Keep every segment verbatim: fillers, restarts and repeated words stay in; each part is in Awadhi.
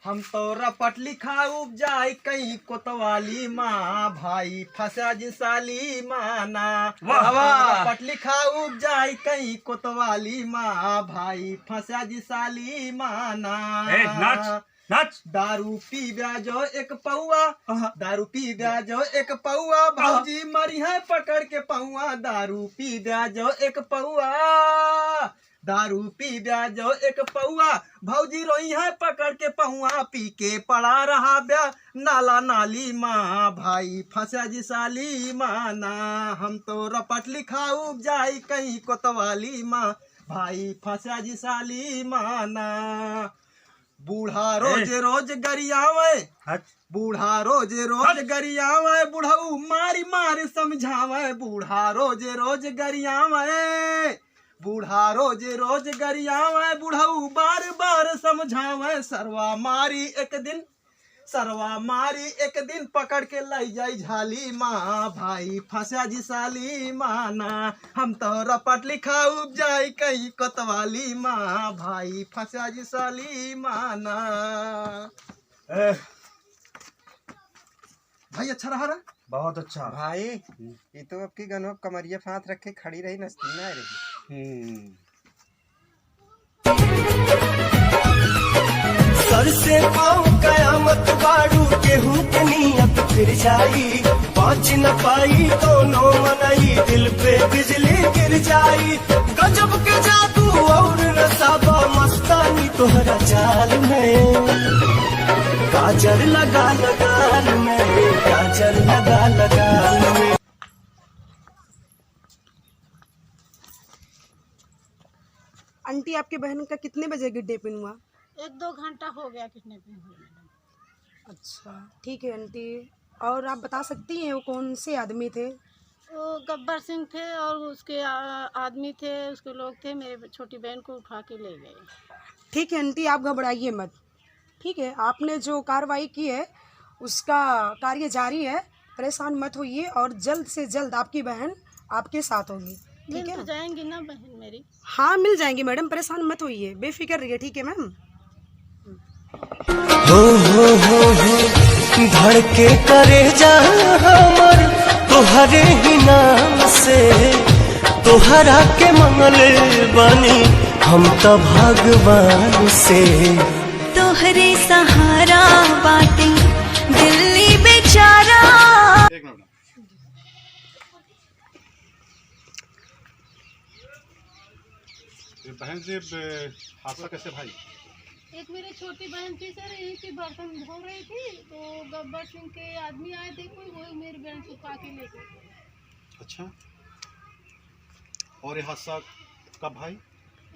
हम तो रपट लिखा उपजाई कहीं कोतवाली मा, भाई फंसा जी साली माना। वाह, हम तो वाह। रपट लिखा उपजाई कहीं कोतवाली मा, भाई फंसा जी साली माना। ए, नाच, नाच। दारू पी ब्या जो एक पौआ, आहा। दारू पी ब्या जो एक पौआ, आहा। भौजी मरी है पकड़ के पौआ। दारू पी ब्या जो एक पौआ, दारू पी ब्या जो एक पौआ, भौजी रोई है पकड़ के पौआ। पी के पड़ा रहा ब्या नाला नाली मा, भाई फंसा जी साली माना। हम तो रपट लिखा उपजाई कहीं कोतवाली मा, भाई फंसा जी साली माना। बूढ़ा रोज ए। रोज गरियावे, हट। बूढ़ा रोज रोज हट। गरियावे, बुढ़ऊ मारी मारी समझावे। बूढ़ा रोज रोज गरियावे, बूढ़ा रोज रोज गरियावे, बुढ़ऊ बार बार समझावे। सरवा मारी एक दिन, सरवा मारी एक दिन पकड़ के लई जाई झाली मा, भाई फंसा जी साली माना। हम तो रपट लिखा उपजाई कहीं कोतवाली मा, भाई फंसा जी साली माना। ए। भाई अच्छा रहा रे? बहुत अच्छा। भाई, हम्म। ये तो अब की गनो कमरिया पे हाथ रखे खड़ी रही, नचती ना रही। हम्म। सर से पाँव कयामत बाड़ू, केहू के नियत फिर जाई। बाँच न पाई कौनो मनई, दिल पे बिजली गिर जाई। गजब के जादू और नशा बा मस्तानी तोहरा चाल में। काजर लगा लगाल में, काजर लगा लगाल में। आंटी, आपके बहन का कितने बजे किडनैपिंग हुआ? एक दो घंटा हो गया किडनैपिंग हुई, मैडम। अच्छा, ठीक है आंटी, और आप बता सकती हैं वो कौन से आदमी थे? वो गब्बर सिंह थे और उसके, आ, आदमी थे, उसके लोग थे, मेरे छोटी बहन को उठा के ले गए। ठीक है आंटी, आप घबराइए मत, ठीक है? आपने जो कार्रवाई की है, उसका कार्य जारी है, परेशान मत होइए और जल्द से जल्द आपकी बहन आपके साथ होगी, ठीक मिल है तो ना? जाएंगी ना बहन मेरी? हाँ, मिल जाएंगी मैडम, परेशान मत होइए, बेफिक्र रहिए, ठीक है मैम? हो, हो, हो, हो, धड़के करेजा हमर तोहरे ही नाम से, तोहरा के मंगल बानी हम त भगवान से। तोहरे सहारा बाटे दिल्ली बेचारा। एक मिनट। ये बहन जी, ब-, हादसा कैसे भाई? एक मेरी छोटी बहन थी सर, यहीं पे बर्तन धो रही थी, तो गब्बर सिंह के आदमी आए थे कोई, वही मेरी बहन को उठा के ले गए। अच्छा, और ये हादसा कब भाई?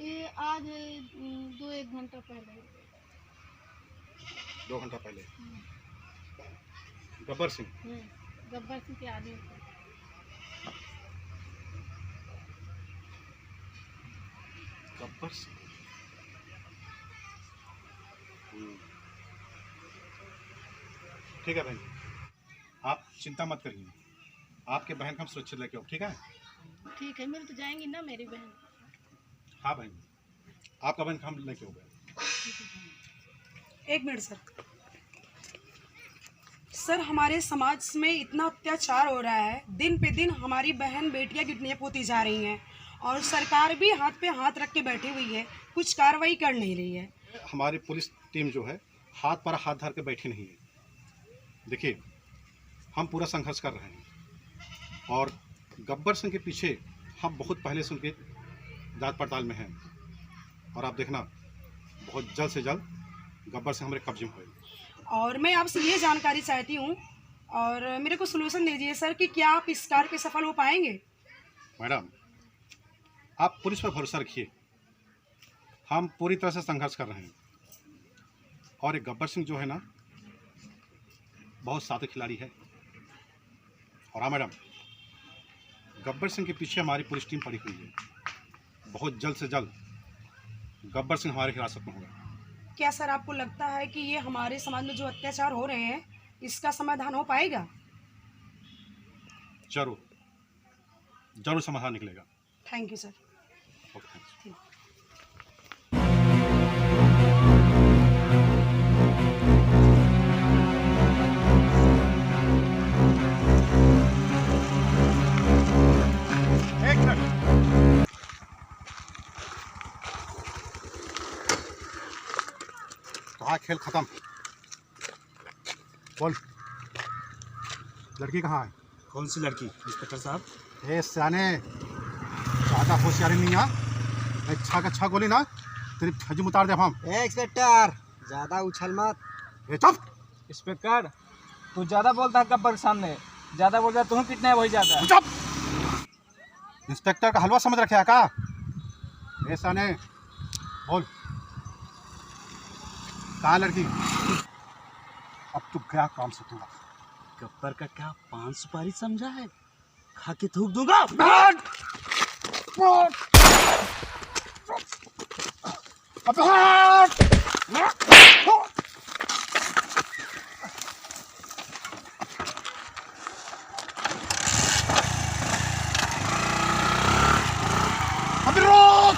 ये आज, उम, दो एक घंटा पहले। दो घंटा पहले। हम्म। गब्बर सिंह? हम्म, गब्बर सिंह के आदमी थे। गब्बर सिंह? हम्म। ठीक है बहन, आप चिंता मत करिए, आपके बहन को हम सुरक्षित लेके आओ, ठीक है? ठीक है, मिल तो जाएंगी ना मेरी बहन? हाँ बहन, आपका बहन हम लेके हो गए। एक मिनट सर। सर, हमारे समाज में इतना अत्याचार हो रहा है, दिन पे दिन हमारी बहन बेटियां किडनैप होती जा रही हैं और सरकार भी हाथ पे हाथ रख के बैठी हुई है, कुछ कार्रवाई कर नहीं रही है। हमारी पुलिस टीम जो है हाथ पर हाथ धर के बैठी नहीं है। देखिए, हम पूरा संघर्ष कर रहे हैं और गब्बर सिंह के पीछे हम बहुत पहले से उनके जांच पड़ताल में हैं और आप देखना, बहुत जल्द से जल्द गब्बर सिंह हमारे कब्जे में होएगा। और मैं आपसे ये जानकारी चाहती हूँ और मेरे को सॉल्यूशन दीजिए सर कि क्या आप इस कार्य पे सफल हो पाएंगे? मैडम, आप पुलिस पर भरोसा रखिए, हम पूरी तरह से संघर्ष कर रहे हैं। और ये गब्बर सिंह जो है ना, बहुत साथी खिलाड़ी है। और हाँ मैडम, गब्बर सिंह के पीछे हमारी पुलिस टीम पड़ी हुई है। बहुत जल्द से जल्द गब्बर सिंह हमारी हिरासत में होगा। क्या सर, आपको लगता है कि ये हमारे समाज में जो अत्याचार हो रहे हैं, इसका समाधान हो पाएगा? जरूर, जरूर समाधान निकलेगा। Thank you सर। Okay, thanks। ठीक। कहा खेल खत्म। बोल, लड़की कहाँ है? कौन सी लड़की, इंस्पेक्टर साहब? ए, सियाने, ज्यादा होशियारी नहीं है। अच्छा का अच्छा गोली ना, तेरी छज्जू में उतार दे हम। ए, इंस्पेक्टर, ज्यादा उछल मत। ए, चुप। इंस्पेक्टर, तू ज्यादा बोलता है गब्बर के सामने, ज्यादा बोल रहा, तू किडनैप हो जाता है। चुप। इंस्पेक्टर का हलवा समझ रखे है का? ए, सियाने, बोल, कहाँ लड़की? अब तू गया काम से तू। गब्बर का क्या पान सुपारी समझा है? खा के थूक दूंगा। अबे हट! अबे रोक!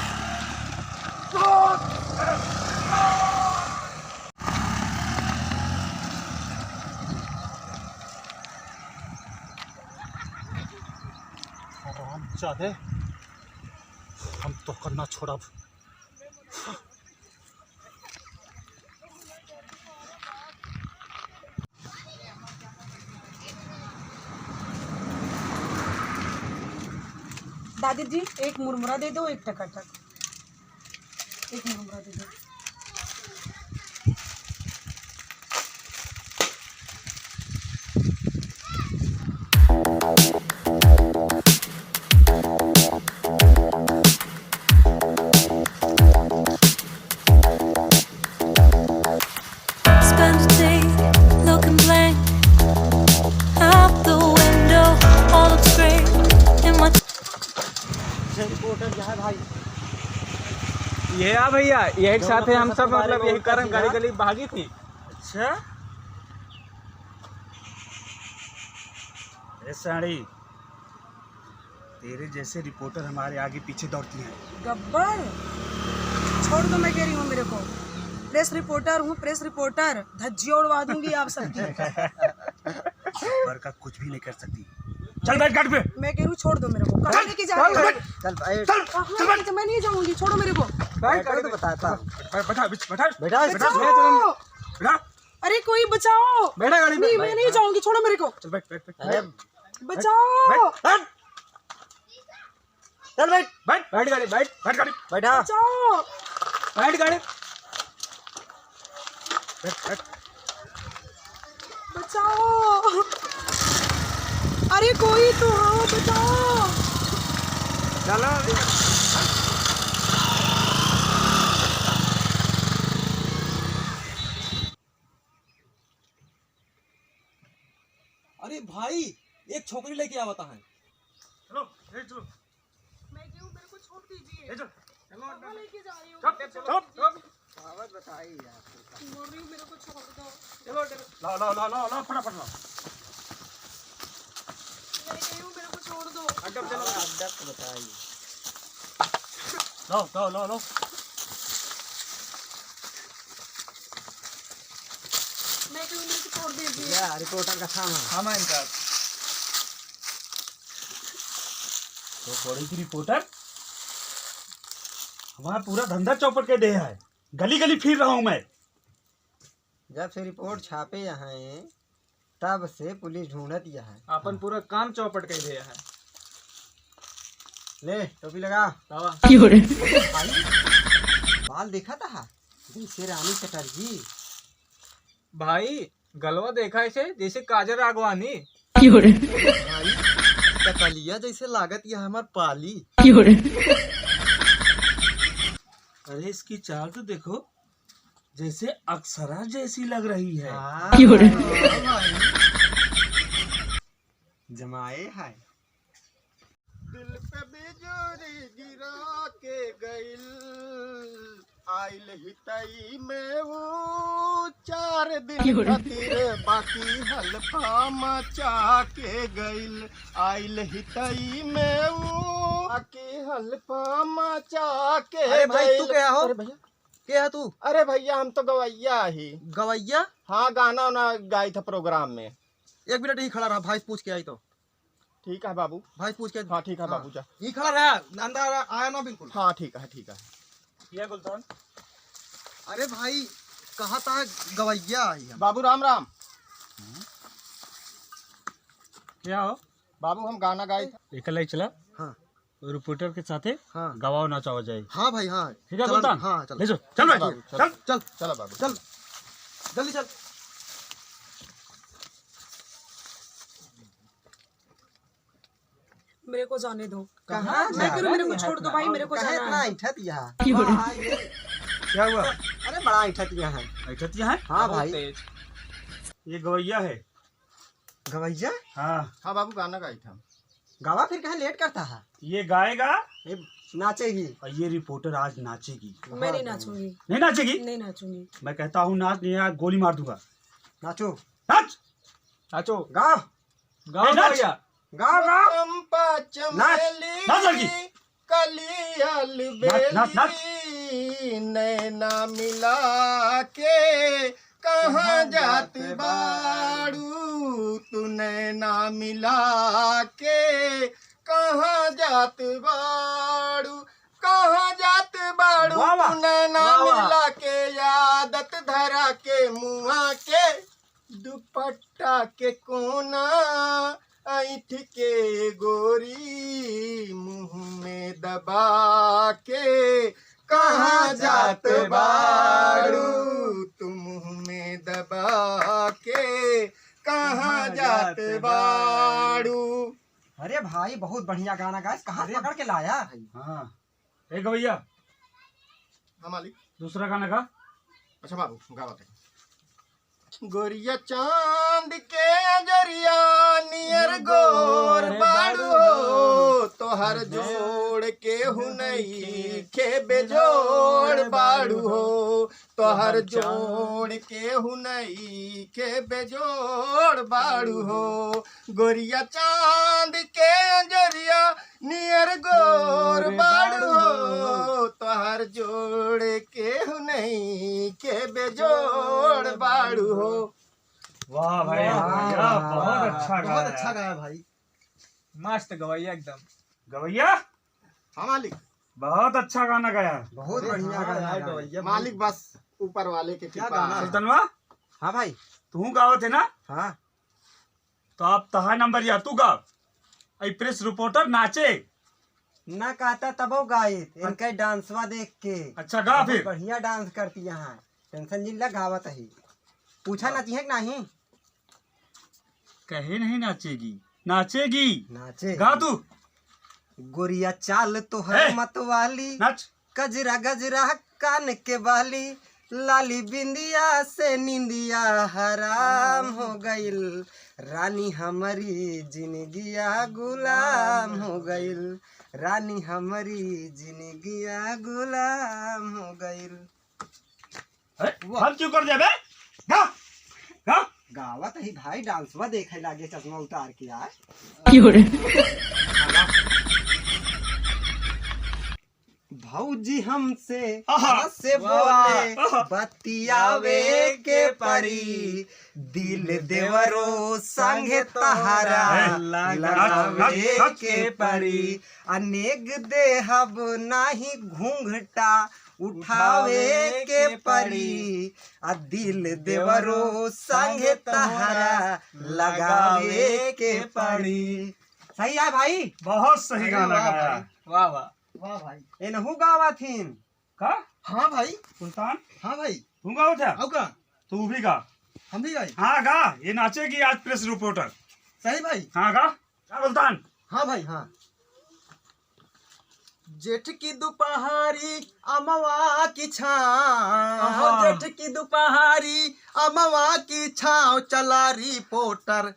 रोक! हरामजादे, हम तोहका ना छोड़ब। दादी जी, एक मुरमुरा दे दो, एक टकाटक। एक मुरमुरा दे दो। Spend a day looking blank out the window, all looks great in my ये रिपोर्टर जो है भाई, ये है भैया, यही जो साथ है हम सब, मतलब, यही कारण गली गली भागी थी। अच्छा, ए साड़ी, तेरे जैसे रिपोर्टर हमारे आगे पीछे दौड़ती हैं। गब्बर, छोड़ दो, मैं कह रही हूँ मेरे को। प्रेस रिपोर्टर हूँ, प्रेस रिपोर्टर, धज्जियाँ उड़वा दूंगी आप सबकी। गब्बर का कुछ भी नहीं कर सकती। चल बैठ गाड़ी पे। मैं कह रही हूँ छोड़ दो मेरे को। कहाँ लेके जा रहे हो? चल, चल, चल, कहाँ लेके जा-, मैं नहीं जाऊंगी, छोड़ो मेरे को। बैठ गाड़ी पे। बताता हूँ। बैठ, बैठा, बैठा, बैठा। बचाओ। बैठा। अरे कोई बचाओ। बैठा गाड़ी पे। नहीं, मैं नहीं जाऊंगी, छोड़ो मेरे को। चल बैठ, बैठ, बैठ। अरे बचाओ। बैठ, बैठ। चल बैठ, बैठ, बैठ गाड़ी, बैठ, बैठ गाड़ी, बैठा। बचाओ। बैठ गाड़ी। बैठ, बैठ। बचाओ। अरे कोई तो आओ, बचाओ। चलो। अरे भाई, एक छोकरी लेके आवता है। चलो, ए, चलो। मैं क्यों, मेरे को छोड़ दीजिए। ए, चलो। चलो, कहाँ लेके जा रही हो? चुप, चुप, चुप। कहावत बताई यार। बोल रही हूँ, मेरे को छोड़ दो। चलो, चलो। लाओ, लाओ, लाओ, लाओ, लाओ, फटाफट लाओ। मैं कह रही हूँ, मेरे को छोड़ दो। अड्डा पे चलो। अड्डा तो बताई। लाओ, लाओ, लाओ, लाओ। मैं क्यों, मेरे को छोड़ दीजिए। या, रिपोर्टर का काम है। काम है इनका। तो बड़ी की रिपोर्टर, हमारा पूरा धंधा चौपट के दे है। गली गली फिर रहा हूँ मैं। जब से रिपोर्ट छापे यहाँ है, तब से पुलिस ढूंढत यहाँ है। अपन पूरा काम चौपट कर दिया है। ले, टोपी लगा। लावा। भाई, बाल देखा था? जैसे रानी चटर्जी। भाई, गलवा देखा ऐसे, जैसे काजल राघवानी। भाई, ककलिया जैसे लागत यह हमार पाली। अरे, इसकी चाल तो देखो, जैसे अक्षरा जैसी लग रही है। हाँ। क्यों रे? हाँ भाई। जमाए है। दिल पे बिजुरी गिरा के गइल, आइल हितई में ऊ चार दिन क्यों रे? खातिर बाकी हल्फा मचा के गइल, आइल हितई में ऊ बाकी हल्फा मचा के अरे भाई, तू गइल। क्या हो? अरे भैया, के है तू? अरे भैया, हम तो गवैया ही। गवैया? हाँ, गाना वाना गाई था प्रोग्राम में। एक मिनट यहीं खड़ा रहा, भाई से पूछ के आई तो। ठीक है बाबू। भाई से पूछ के। हाँ, ठीक है हाँ। बाबू, जा। यहीं खड़ा रहा, अंदर आया ना बिल्कुल। हाँ, ठीक है, ठीक है। ये गुलतान। अरे भाई, कहा था गवैया आई हम। बाबू राम राम। क्या हो? बाबू हम गाना गाए थे। एक लाई चला। हाँ। रिपोर्टर के साथे हाँ। गवाओ नाचाओ जाए। हाँ भाई, हाँ। ठीक है, चला सुल्तान? हाँ, चल। ले चल। चल भाई, बाबू, चल। चल। चल। चला बाबू। चल। जल्दी चल। मेरे को जाने दो। कहाँ मैं जा करूँ, रहा मेरे को है छोड़ दो इतना? भाई, मेरे को काहे जाना इतना है। ऐंठत यहाँ? क्या हुआ? अरे बड़ा ऐंठत यहाँ है। ऐंठत यहाँ है? हाँ बहुत भाई। तेज। ये गवैया है। गवैया? हाँ। हाँ बाबू, गाना गाई था। गावा फिर कहाँ लेट करता है? ये गाएगा। ये नाचेगी। और ये रिपोर्टर आज नाचेगी। मैं नहीं नाचूंगी। नहीं नाचेगी? नहीं नाचूंगी। मैं कहता हूँ नाच, नहीं आज गोली मार दूंगा। नाचो। नाच। नाचो। गाओ। गाओ ए, नाच। भैया। गाओ, गाओ। चंपा नाच। चमेली नाच लड़की। कली नाच, नाच, नाच। अलबेली, नैना मिला के कहाँ जात बाड़ू, तू नैना मिला के कहाँ जात बाड़ू, कहाँ जात बाड़ू, वाह, वाह। तू नैना वाह, वाह। मिला के आदत धरा के मुआ के दुपट्टा के कोना ऐंठ के गोरी मुँह में दबा के कहाँ जात बाड़ू, तू मुँह में दबा के कहाँ जात बाड़ू। अरे भाई, बहुत बढ़िया गाना गाइस, कहाँ अरे। पकड़ के लाया? हाँ। ए गवैया। हाँ मालिक। दूसरा गाना गा। अच्छा बाबू, गावत है। गोरिया चांद के अजरिया नियर गोर बाड़ू हो, तोहर जोड़ केहू नइखे बेजोड़ बाड़ू हो, तोहर जोड़ केहू नइखे बेजोड़ बाड़ू हो। गोरिया चांद के अजरिया नियर गोर बाड़ू हो, तोहर जोड़ केहू नइखे बेजोड़ बाड़ू हो। वाह भाई, वाह, वाह, वाह, बहुत अच्छा बहुत गाया। अच्छा गाया भाई। मस्त गवैया एकदम। गवैया? हाँ मालिक। बहुत अच्छा गाना गाया। बहुत अरे बढ़िया हाँ गाना यार, गाया। गवैया मालिक, बस ऊपर वाले के क्या कृपा। गाना है? सुल्तानवा? हाँ भाई। तू गावत है ना? हाँ। तो आप तहा नंबर या तू गा। आई प्रेस रिपोर्टर नाचे। ना कहता तबो गाइत, इनका डांसवा देख के। अच्छा, गा बहुत फिर। बढ़िया डांस करती यहाँ। टेंशन जिन ला गावत ही। पूछा हाँ। नाची है कि नहीं? कहे नहीं नाचेगी, नाचेगी। नाचे। गा तू। गोरिया चाल तोहर ए, मतवाली। नाच। गजरा गजरा कान के बाली, लाली बिंदिया से निंदिया हराम हो गइल, रानी हमरी जिनगिया गुलाम हो गइल, रानी हमरी जिनगिया गुलाम हो गइल। अरे, वाह। हम क्यों कर देबे? गा, गा। गावत ही भाई, डांसवा देखे लागे चश्मा उतार के यार। क्यों रे? भौजी हमसे आहा। हंसे वाह, बोले, वाह। बतियावे के परी, दिल देवरो संग तहरा ए, लगावे नाच, नाच, नाच। के परी। अनेग देहब नाही घूंघटा उठावे के परी, आ दिल देवरो संग तहरा लगावे के परी। सही है भाई? बहुत सही अरे गाना वाह गाया। भाई। वाह, वाह। वाह भाई। एनहू गावा थीन। का? हाँ भाई। सुल्तान? हाँ भाई। तू गावत है? आओ का? तू भी गा। हम भी गाई? हाँ, गा। ये नाचेगी आज प्रेस रिपोर्टर। सही भाई? हाँ, गा। गा सुल्तान। हाँ भाई, हाँ। जेठ की दुपहारी अमवा की छाँव, आहा। जेठ की दुपहारी अमवा की छाँव, चला रिपोर्टर,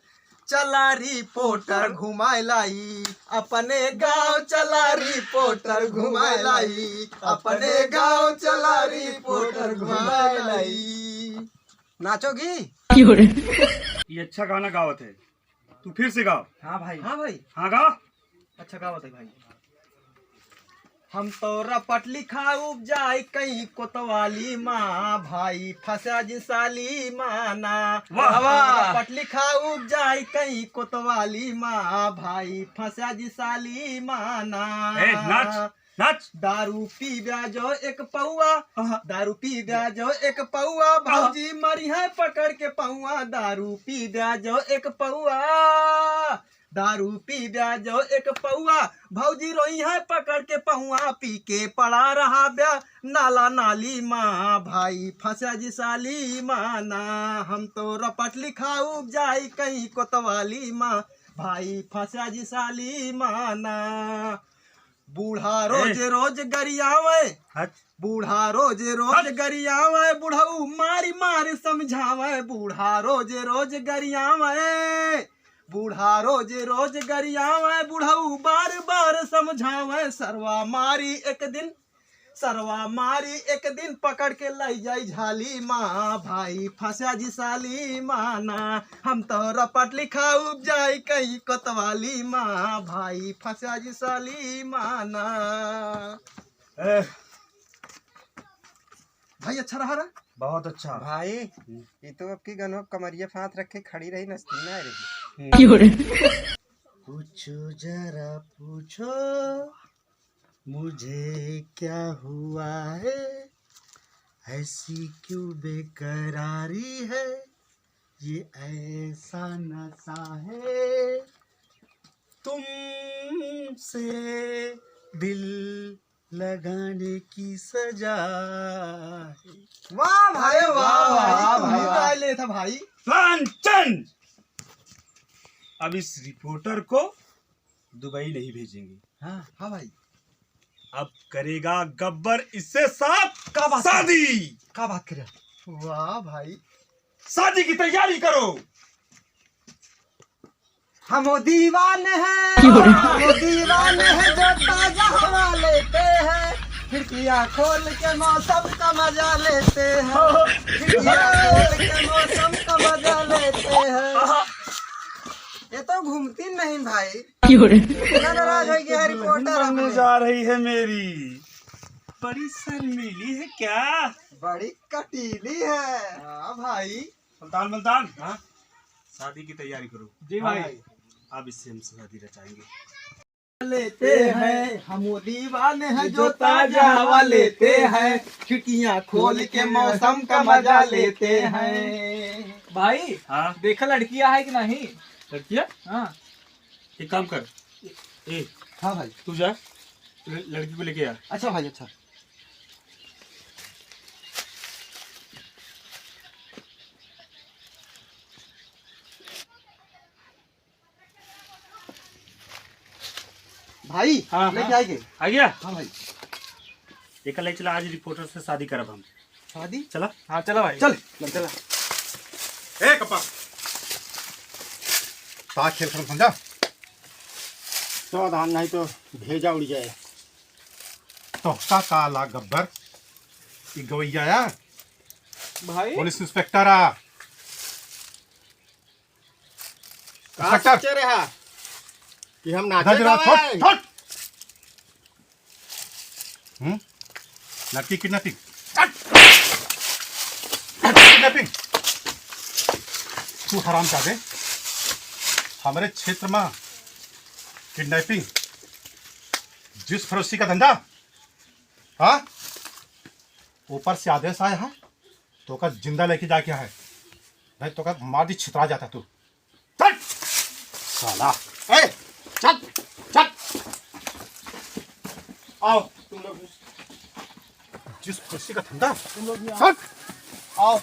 चला रिपोर्टर घुमाए लाई अपने गाँव, चला रिपोर्टर घुमाए लाई अपने गाँव, चला रिपोर्टर घुमाए लाई। नाचोगी? ये अच्छा गाना गावत है, तू फिर से गाओ। हाँ भाई। हाँ भाई। हाँ, गाओ। अच्छा, गावत है भाई। हम तो रपट लिखाउब जाई कहीं कोतवाली मा, भाई फंसा जिन साली मा ना। वाह। हम तो रपट लिखाउब जाई कहीं कोतवाली मा, भाई फंसा जिन साली मा ना। ए, नाच। नाच। दारू पी ब्याजो एक पौआ, आहा। दारू पी ब्याजो एक पौआ, आहा। भौजी मरी है पकड़ के पौआ। दारू पी ब्याजो एक पौआ, दारू पी ब्याजो एक पौआ, भौजी रोई है पकड़ के पौआ। पी के पड़ा रहा ब्या नाला नाली मा, भाई फंसा जी साली माना। हम तो रपट लिखाउब जाई कहीं कोतवाली मा, भाई फंसा जी साली माना। बूढ़ा रोज ए। रोज गरियावे, हट। बूढ़ा रोज रोज हट। गरियावे, बुढ़ऊ मारी मारी समझावे। बूढ़ा रोज रोज गरियावे, बूढ़ा रोज रोज गरियावे, बुढ़ऊ बार बार समझावे। सरवा मारी एक दिन, सरवा मारी एक दिन पकड़ के लई जाई झाली मा, भाई फंसा जी साली माना। हम तो रपट लिखाउब जाई कहीं कोतवाली मा, भाई फंसा जी साली माना। ए। भाई अच्छा रहा रे। बहुत अच्छा। भाई, हम्म। ये तो अब की गनो कमरिया फांस रखे खड़ी रही, नचती ना रही। क्यों रे? पूछो जरा पूछो, मुझे क्या हुआ है, ऐसी क्यों बेकरारी है, ये ऐसा नशा है, तुमसे दिल लगाने की सजा है। वाह भाई, अरे वाह, वाह, वाह, वाह, तू वाह, ही वाह। गा लेता भाई। लांचन! अब इस रिपोर्टर को दुबई नहीं भेजेंगे। हाँ, हाँ भाई। अब करेगा गब्बर इससे साथ का बात करे? शादी। का बात करे? वाह भाई। शादी की तैयारी करो। हम दीवाने हैं, क्यों रे? हम दीवाने हैं, जो ताजा हवा लेते हैं, खिड़कियाँ खोल के मौसम का मजा लेते हैं, खिड़कियाँ खोल के मौसम का मजा लेते हैं। ये तो घूमती नहीं भाई। क्यों रे? इतना नाराज हो गया है रिपोर्टर दुल्हन बनने हमने। जा रही है मेरी। बड़ी शर्मीली है क्या? बड़ी कटीली है। हाँ भाई। सुल्तान, मुल्तान, हाँ? शादी की तैयारी करो। जी भाई। अब इससे हम शादी रचाएंगे। लेते हैं, हम दीवाने हैं, जो ताजा हवा लेते हैं, खिड़कियाँ खोल के मौसम का मजा लेते हैं। भाई, हाँ? देखा लड़कियाँ है कि नहीं? लड़कियाँ? हाँ। एक काम कर, ए, हाँ भाई। तू जा, ल-, लड़की को लेके आ। अच्छा भाई, अच्छा। भाई, हाँ, लेके हाँ। आएंगे। आ गया? हाँ भाई। एक ले चला, आज रिपोर्टर से शादी करब हम। शादी? चला। हाँ, चला भाई। चल। चला। ए, कप्पा। का खेल खेल समझा? सावधान, नहीं तो भेजा उड़ जाए। तो का काला गब्बर? ई गवैया या? भाई? पुलिस इंस्पेक्टर आ। का इंस्पेक्टर। सोचे रहा कि हम नाचे इधर जरा जावे? छोड़, छोड़। हम्म? लड़की किडनैपिंग। लड़की किडनैपिंग। तू हरामजादे, हमरे क्षेत्र में किडनैपिंग, जूस फरोशी का धंधा, हाँ? ऊपर से आदेश आया है, तोका जिंदा लेके जाके है, नहीं तोका मार दी छितरा जाता तू। चल! साला। ए, चल, चल। आओ, तुम लोग। जूस फरोशी का धंधा। तुम लोग भी आओ। चल। आओ।